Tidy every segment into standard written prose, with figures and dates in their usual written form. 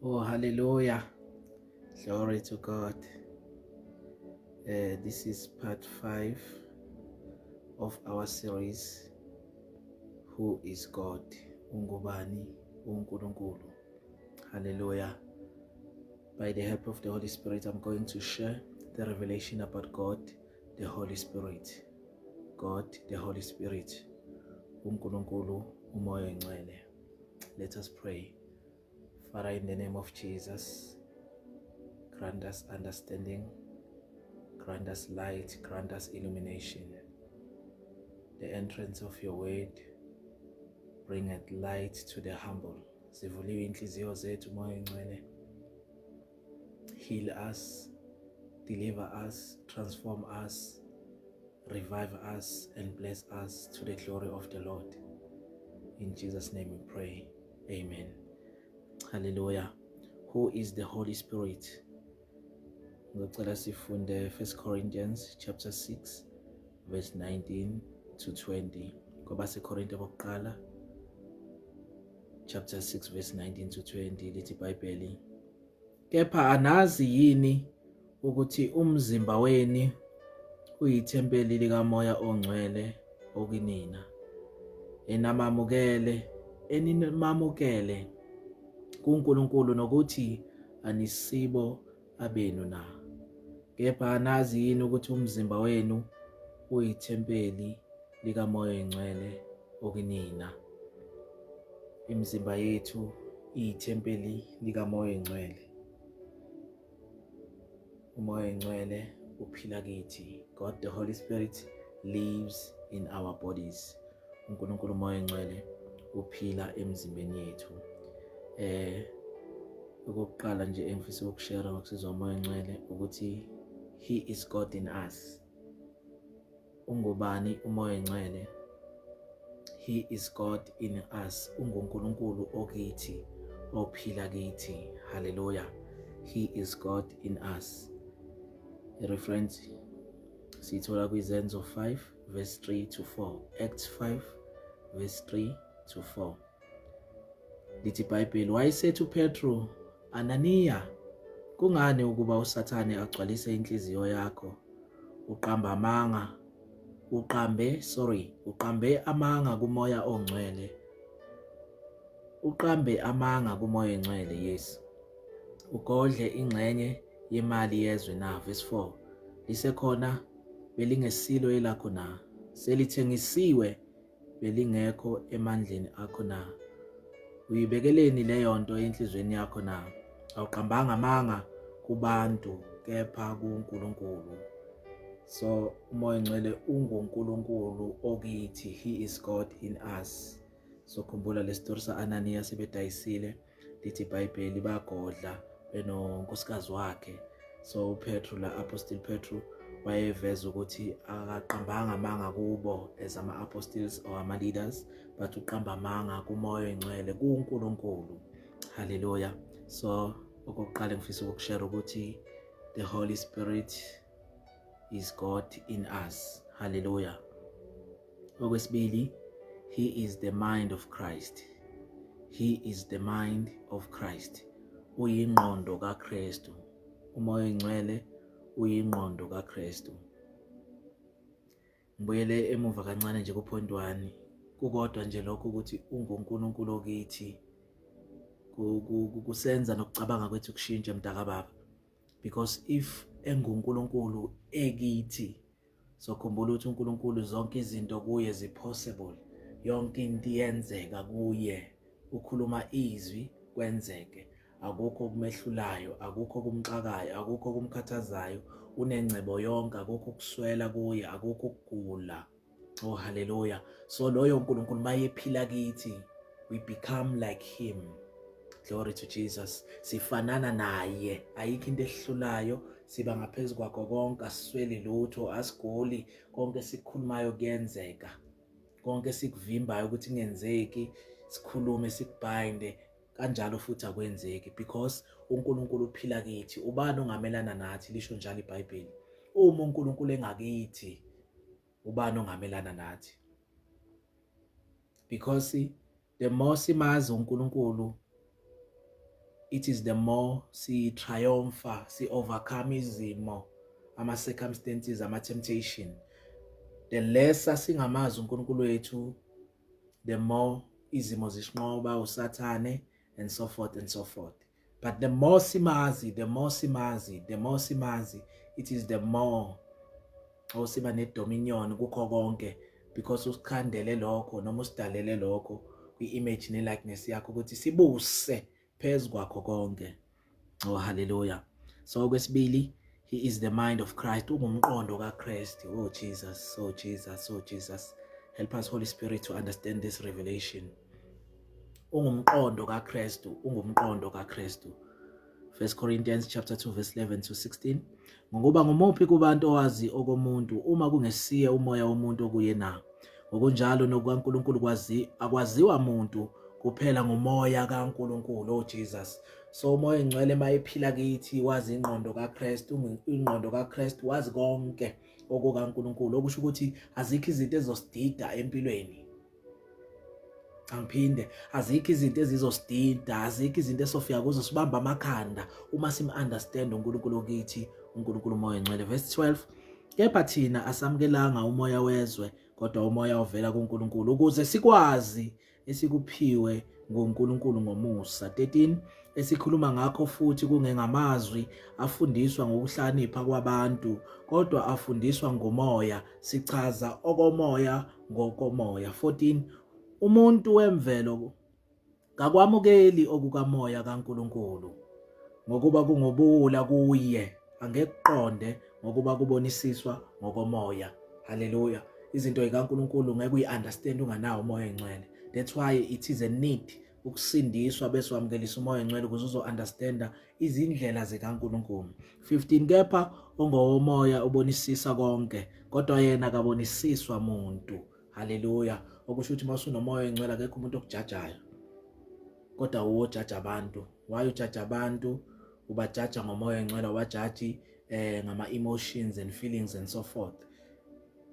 Oh, hallelujah. Glory to God. This is part 5 of our series, Who is God? Ungubani uNkulunkulu. Hallelujah. By the help of the Holy Spirit, I'm going to share the revelation about God, the Holy Spirit. God, the Holy Spirit. UNkulunkulu, uMoya oNgcwele. Let us pray. Father, in the name of Jesus, grant us understanding, grant us light, grant us illumination. The entrance of your word bringeth light to the humble. Zivuliwe inhliziyo zethu, Moya Ngcwele. Heal us, deliver us, transform us, revive us, and bless us to the glory of the Lord. In Jesus' name we pray. Amen. Hallelujah. Who is the Holy Spirit? Ngicela sifunde 1 Corinthians chapter 6 verse 19 to 20. KwabaseKorinte bokuqala chapter 6 verse 19 to 20, lithi iBhayibheli: "Kepha anazi yini ukuthi umzimba weni uyithempeli likaMoya oNgcwele okinina, enamamukele enimamukele kuNkulunkulu, nokuthi anisibo abenu na? Kepha anazi yini ukuthi umzimba wenu uyithempeli likaMoya oNgcwele okinina?" Imizimba yethu iyithempeli likaMoya oNgcwele. UMoya oNgcwele uphila kithi. God the Holy Spirit lives in our bodies. UNkulunkulu uMoya oNgcwele uphila emzimbeni yethu. Okokuqala nje engifisa ukushare ngokusizwa uMoya oNgcwele ukuthi he is God in us. Ungubani uMoya oNgcwele? He is God in us. UnguNkulunkulu okithi, ophila kithi. Hallelujah. He is God in us. I-reference siyithola kwiZenzo 5 verse 3 to 4. Acts 5 verse 3 to 4. Lithi iBhayibheli: "Wayesethi uPetru, Ananiya, kungani ukuba uSathane agcwalise inhliziyo yakho uqamba amanga, uqambe, sorry, uqambe amanga kuMoya oNgcwele, uqambe amanga kuMoya oNgcwele, yes, ugodle ingxenye yemali yezwe na? Verse 4: Lisekhona belingesilo elakho na? Selithengisiwe, belingekho emandleni akho na? Uyibekeleni leyo nto enhliziyweni yakho na? Awuqambanga amanga kubantu, kepha kuNkulunkulu." So uMoya oNgcwele unguNkulunkulu okithi. He is God in us. So khumbula le story sa-Ananiya sebedayisile. Lithi iBhayibheli bagodla benonkosikazi wakhe. So uPetru la, Apostle Petru, wayeveza ukuthi akaqambanga amanga kubo as ama-apostles or ama-leaders, but uqamba amanga kuMoya oNgcwele, kuNkulunkulu. Haleluya. So okokuqala ngifisa ukukushare ukuthi the Holy Spirit is God in us. Haleluya. Okwesibili, he is the mind of Christ. He is the mind of Christ. Uyingqondo kaKristu. UMoya oNgcwele uyingqondo kaKristu. Ngibuyele emuva kancane nje ku-point 1. Kukodwa nje lokho ukuthi unguNkulunkulu okithi kusenza nokucabanga kwethu kushintshe, mntakababa, because if enguNkulunkulu ekithi, sokhumbula ukuthi uNkulunkulu zonke izinto kuye zi-possible. Yonke into iyenzeka kuye. Ukhuluma izwi, kwenzeke. Akukho okumehlulayo, akukho okumxakayo, akukho okumkhathazayo. Unengcebo yonke, akukho ukuswela kuye, akukho ukugula. Oh, haleluya. So loyo uNkulunkulu mayephila kithi, we become like him. Glory to Jesus. Sifanana naye, ayikho into esihlulayo. Siba ngaphezu kwakho konke, asisweli lutho, asiguli. Konke sikukhulumayo kuyenzeka. Konke sikuvimbayo ukuthi kungenzeki, sikhulume, sikubhinde kanjalo, futhi akwenzeki, because uNkulunkulu uphila kithi. Ubani ongamelana nathi? Lisho njalo iBhayibheli. Uma uNkulunkulu engakithi, ubani ongamelana nathi? Because the more simazi uNkulunkulu, It is the more si triumpha, si overcome izimo, ama circumstances, ama temptation. The lesser singamazi uNkulunkulu wethu, the more izimo zisinqoba, uSathane and so forth and so forth. But the more simazi, the more simazi, the more simazi, it is the more osiba ne-dominion kukho konke, because usikhandele lokho noma usidalele lokho kwi-image ne-likeness yakho ukuthi sibuse phezu kwakho konke. Oh, hallelujah. So okwesibili, he is the mind of Christ, ungumqondo kaKristu. Oh Jesus, oh Jesus, oh Jesus, help us, Holy Spirit, to understand this revelation. Ungumqondo kaKristu, ungumqondo kaKristu. 1 Corinthians chapter 2 verse 11 to 16. Ngokuba ngumuphi kubantu owazi okomuntu, uma kungesiye umoya womuntu okuye na? Ngokunjalo nokukaNkulunkulu kwazi akwaziwa muntu, kuphela ngumoya kaNkulunkulu. Oh Jesus. So uMoya oNgcwele mayephila kithi wazi ingqondo kaKristu, ingqondo kaKristu, wazi konke okukaNkulunkulu, okusho ukuthi azikho izinto ezosidida empilweni. Angiphinde, azikho izinto ezizosidida, azikho izinto esofika kuzo sibamba amakhanda uma sim-understand uNkulunkulu okithi, uNkulunkulu uMoya oNgcwele. Verse 12, kepha thina asamukelanga umoya wezwe, kodwa umoya ovela kuNkulunkulu, ukuze sikwazi esikuphiwe nguNkulunkulu ngomusa. 13, esikhuluma ngakho futhi kungengamazwi afundiswa ngokuhlakanipha kwabantu, kodwa afundiswa ngomoya, sichaza okomoya ngokomoya. 14, umuntu wemvelo kakwamukeli okukamoya kaNkulunkulu, ngokuba kungubuwula kuye, angekuqonde, ngokuba kubonisiswa ngokomoya. Haleluya. Izinto zikaNkulunkulu ngeke uyi-understand unganawo uMoya oNgcwele. That's why it is a need ukusindiswa bese wamukelisa uMoya oNgcwele ukuze uzo-understanda izindlela zikaNkulunkulu. 15, kepha ongowomoya ubonisisa konke, kodwa yena akabonisiswa muntu. Haleluya. Okusho ukuthi uma usunoMoya oNgcwele akekho umuntu okujajayo, kodwa uwojaja abantu. Why ujaja abantu? Ubajaja ngoMoya oNgcwele, awajaji ngama emotions and feelings and so forth.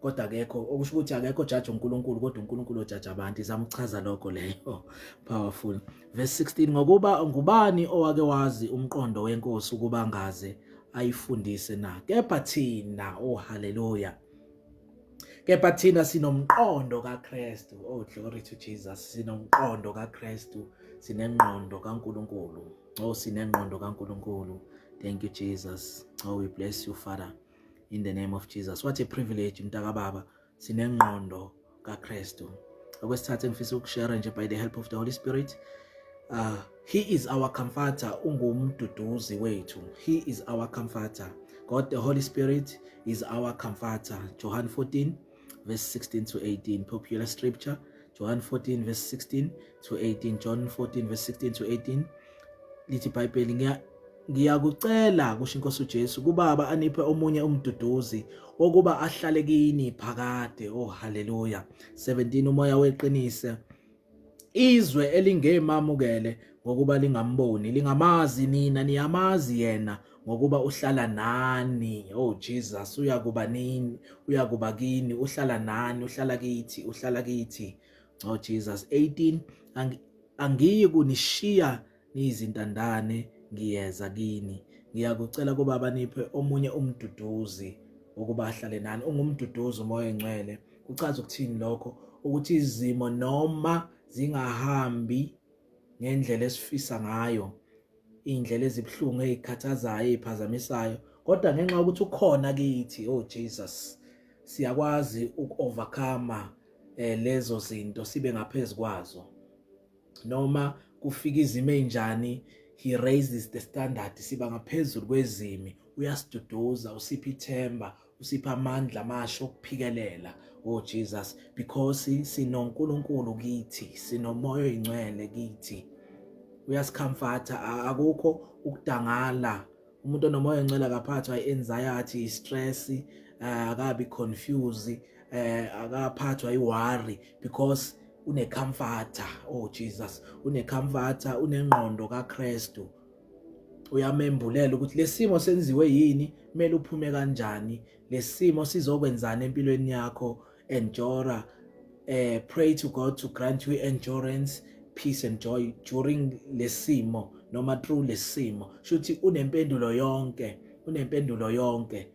Kodwa akekho, okusho ukuthi akekho jaji uNkulunkulu, kodwa uNkulunkulu ojaja abantu. Izama ukuchaza lokho leyo, powerful. Verse 16, ngokuba ngubani owake wazi umqondo wenkosi ukuba ngaze ayifundise na? Kepha thina, oh haleluya, kepha thina sinomqondo kaKristu. Oh, glory to Jesus. Sinomqondo kaKristu, sinengqondo kaNkulunkulu. Oh, sinengqondo kaNkulunkulu. Thank you, Jesus. Oh, we bless you, Father, in the name of Jesus. What a privilege, mntaka baba, sinengqondo kaKristu. Okwesithathu engifisa ukushare nje by the help of the Holy Spirit, he is our comforter, ungumduduzi wethu. He is our comforter. God the Holy Spirit is our comforter. John 14 verse 16 to 18, popular scripture. John 14 verse 16 to 18, John 14 verse 16 to 18. Lithi iBhayibheli, ngiyakucela, kusho inkosi uJesu, kubaba aniphe omunye umduduzi wokuba ahlale kini phakade. Oh haleluya. 17, uMoya weqinise, izwe elingemamukele, ngokuba lingamboni, lingamazi. Nina niyamazi yena, ngokuba uhlala nani. Oh Jesus, uyakuba nini, uyakuba kini, uhlala nani, uhlala kithi, uhlala kithi. Oh Jesus. 18, angiyi kunishiya niyizintandane, ngiyeza kini. Ngiyakucela kubaba niphe omunye umduduzi wokuba ahlale nani. Ungumduduzi uMoya oNgcwele. Kuchaza ukuthini lokho? Ukuthi izimo noma zingahambi ngendlela esifisa ngayo, iy'ndlela ezibuhlungu, ey'khathazayo, ey'phazamisayo, kodwa ngenxa yokuthi ukhona kithi, oh Jesus, siyakwazi uku-overcome lezo zinto, sibe ngaphezu kwazo. Noma kufika izimo ey'njani, he raises the standard, siba ngaphezulu kwezimi. Uyasiduduza, usipha ithemba, usipha amandla amasha okuphikelela. Oh Jesus, because sinoNkulunkulu kithi, sinoMoya oyiNgcwele kithi, uyasicomforta. Akukho ukudangala. Umuntu onoMoya oNgcwele akaphathwa i-anxiety, i-stress, akabi confused, akaphathwa i-worry, because une-comforter. Oh Jesus, une-comforter, unengqondo kaKristu. Uyamembulela ukuthi lesimo senziwe yini, kumele uphume kanjani, lesimo sizokwenzani empilweni yakho. Endure, pray to God to grant you endurance. peace and joy during lesimo noma through lesimo. Shuthi unempendulo yonke, unempendulo yonke.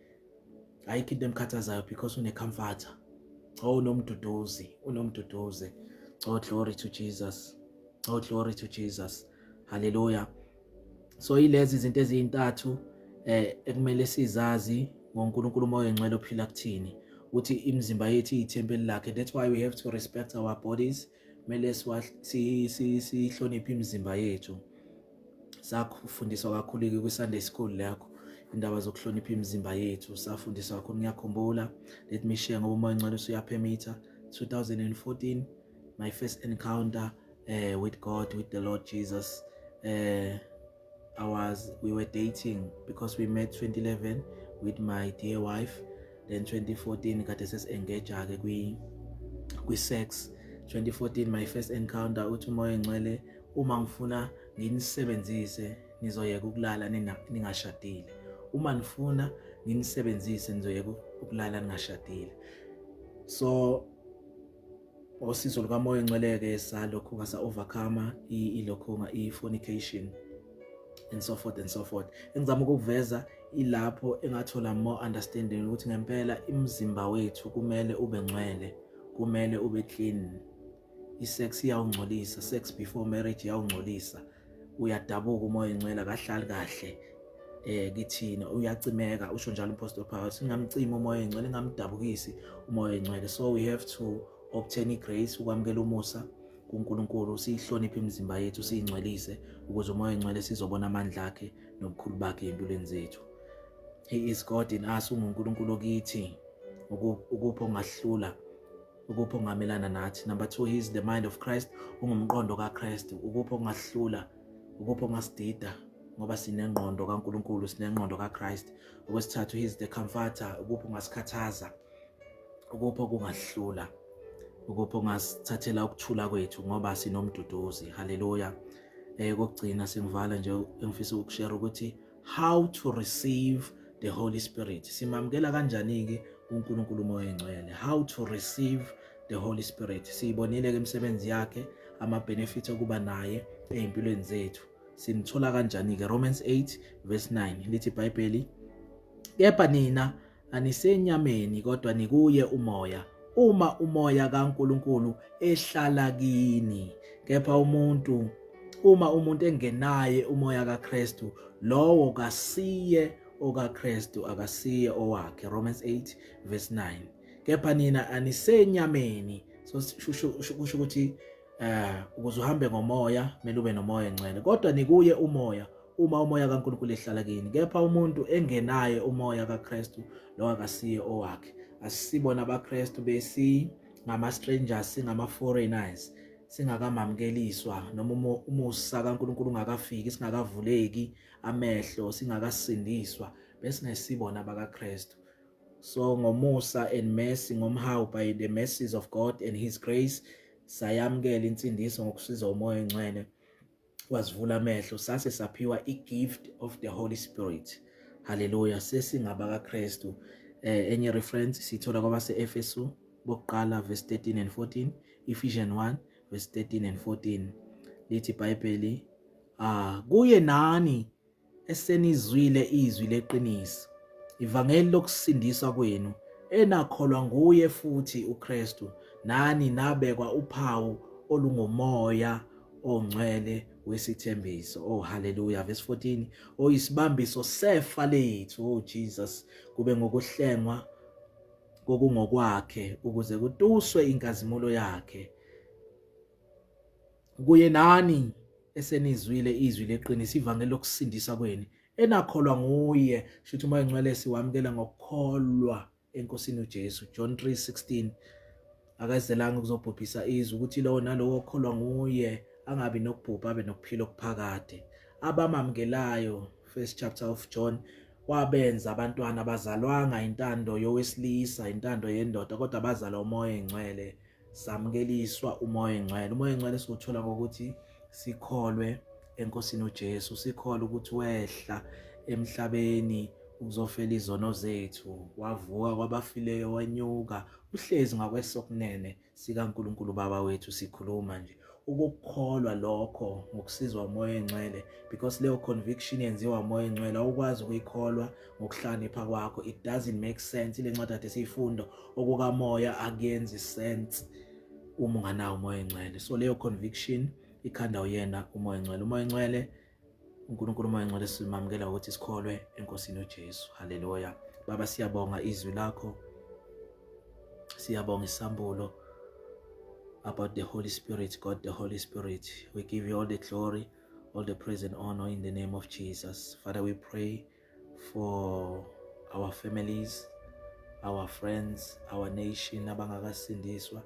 Ayikho into emkhathazayo because une-comforter. Oh, unomduduzi, unomduduzi. Oh, glory to Jesus. Oh, glory to Jesus. Hallelujah. So ilezi izinto ezintathu ekumele sizazi ngoNkulunkulu uMoya oNgcwele ophila kuthini, ukuthi imizimba yethu iyithempeli lakhe. That's why we have to respect our bodies. Kumele sihloniphe imizimba yethu. Sakufundiswa kakhulu kwi-Sunday school lakho indaba zokuhlonipha imizimba yethu, safundiswa kakhulu. Ngiyakhumbula, let me share ngoba uMoya oNgcwele usuyapermitha. 2014, my first encounter with God, with the Lord Jesus. I was we were dating because we met 2011 with my dear wife, then 2014 kade sesi-engage ke kwi sex. 2014, my first encounter, uthi uMoya oNgcwele, uma ngifuna nginisebenzise nizoyeka ukulala ningashadile, uma nifuna nginisebenzise nizoyeka ukulala ningashadile. So ngosizo lukaMoya oNgcwele-ke salokhu ngasa-overcome ilokhu i-fornication and so forth and so forth. Engizama ukukuveza ilapho engathola more understanding ukuthi ngempela imizimba wethu kumele ube ngcwele, kumele ube clean. I-sex iyawungcolisa, sex before marriage iyawungcolisa, uyadabuka uMoya oNgcwele, akahlali kahle kithina, uyacimeka. Usho njalo uMpostoli Paul, singamcimi uMoya oNgcwele, ingamdabukisi uMoya oNgcwele. So we have to obtain igrace, ukwamukela umusa kuNkulunkulu, siyihloniphe imizimba yethu, siyingcwelise ukuze uMoya oNgcwele sizobona amandla akhe nobukhulu bakhe empilweni zethu. He is God in us, unguNkulunkulu okithi. Ukuphi ongahlula, ukuphi ongamelana nathi? Number 2, he is the mind of Christ, ungumqondo kaKristu. Ukuphi ongahlula, ukuphi ongasidida, ngoba sinengqondo kaNkulunkulu, sinengqondo kaChrist. Okwesithathu, he is the comforter. Ukuphi ongasikhathaza, ukuphi okungahlula, ukuphi ongasithathela ukuthula kwethu, ngoba sinomduduzi. Haleluya. Kokugcina sengivala nje, engifisa ukushare ukuthi how to receive the Holy Spirit. Simamukela kanjani ke uNkulunkulu uMoya oNgcwele? How to receive the Holy Spirit. Siyibonile ke imisebenzi yakhe, ama benefits okuba naye ezimpilweni zethu. Simthola kanjani ke? Romans 8 verse 9 lithi iBhayibheli, kepha nina anisenyameni kodwa nikuye uMoya, uma uMoya kaNkulunkulu ehlala kini. Kepha umuntu, uma umuntu engenaye uMoya kaKristu, lowo kasiye okaKristu, akasiye owakhe. Romans 8 verse 9. Kepha nina anisenyameni. So kusho ukuthi ukuze uhambe ngomoya kumele ube noMoya oNgcwele. Kodwa nikuye uMoya uma uMoya kaNkulunkulu ehlala kini. Kepha umuntu engenaye uMoya kaKristu, lo akasiye owakhe. Asisibona abaKristu besi ngama strangers, singama foreigners, singakamamukeliswa noma umusa kaNkulunkulu ungakafiki, singakavuleki amehlo, singakasindiswa, besingesibona abakaKristu. So ngomusa and mercy, ngomhawu, by the mercies of God and his grace, sayamukela insindiso ngokusiza uMoya oNgcwele, wasivula amehlo, sase saphiwa i-gift of the Holy Spirit. Haleluya, sesingaba kaKristu. Enye reference sithola kwabase-Efesu bokuqala verse 13 and 14, Ephesians 1 verse 13 and 14. Lithi iBhayibheli, kuye nani esenizwile izwi leqiniso, ivangeli lokusindiswa kwenu, enakholwa nguye futhi uKristu, nani nabekwa uphawu olungoMoya oNgcwele wesithembiso. Oh haleluya. Verse 14, oyisibambiso sefa lethu, oh Jesus, kube ngokuhlengwa kokungokwakhe, ukuze kutuswe inkazimulo yakhe. Kuye nani esenizwile izwi leqiniso, ivangeli lokusindisa kwenu, enakholwa nguye. Shuthi uMoya oNgcwele siwamukela ngokukholwa eNkosini uJesu. John 3:16, akazelanga ukuzobhubhisa izwe, ukuthi lowo nalowo okholwa nguye angabi nokubhubha, abe nokuphila okuphakade. Abamamukelayo, first chapter of John, wabenza abantwana, abazalwanga intando yowesilisa, intando yendoda, kodwa bazalwa uMoya oNgcwele. Samukeliswa uMoya oNgcwele. UMoya oNgcwele siwuthola ngokuthi sikholwe eNkosini uJesu, sikholwe ukuthi wehla emhlabeni ukuzofela izono zethu, wavuka kwabafileyo, wenyuka, uhlezi ngakwesokunene sikaNkulunkulu Baba wethu. Sikhuluma nje Ukukholwa lokho ngokusizwa uMoya oNgcwele, because leyo conviction yenziwa uMoya oNgcwele, awukwazi ukuyikholwa ngokuhlakanipha kwakho. It doesn't make sense. Ile ncwadi kade siyifunda, okukamoya akuyenzi sense uma unganawo uMoya oNgcwele. So leyo conviction ikhanda uyena uMoya oNgcwele. UMoya oNgcwele, uNkulunkulu uMoya oNgcwele, simamukela ukuthi sikholwe eNkosini uJesu. Haleluya. Baba, siyabonga izwi lakho, siyabonga isambulo about the Holy Spirit, God the Holy Spirit. We give you all the glory, all the praise and honor in the name of Jesus. Father, we pray for our families, our friends, our nation abangakasindiswa.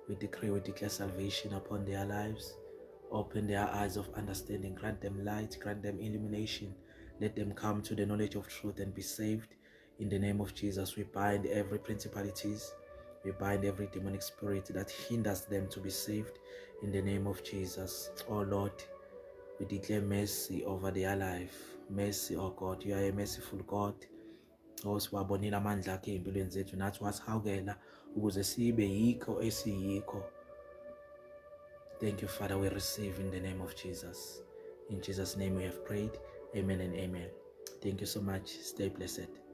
We decree, we declare salvation upon their lives. Open their eyes of understanding, grant them light, grant them illumination. Let them come to the knowledge of truth and be saved. In the name of Jesus, we bind every principalities, we bind every demonic spirit that hinders them to be saved. In the name of Jesus, oh Lord, we declare mercy over their life. Mercy, oh God, you are a merciful God. Oh, siwabonile amandla akhe ey'mpilweni zethu, nathi wasihawukela ukuze sibe yikho esiyikho. Thank you, Father. We receive in the name of Jesus. In Jesus' name we have prayed. Amen and amen. Thank you so much. Stay blessed.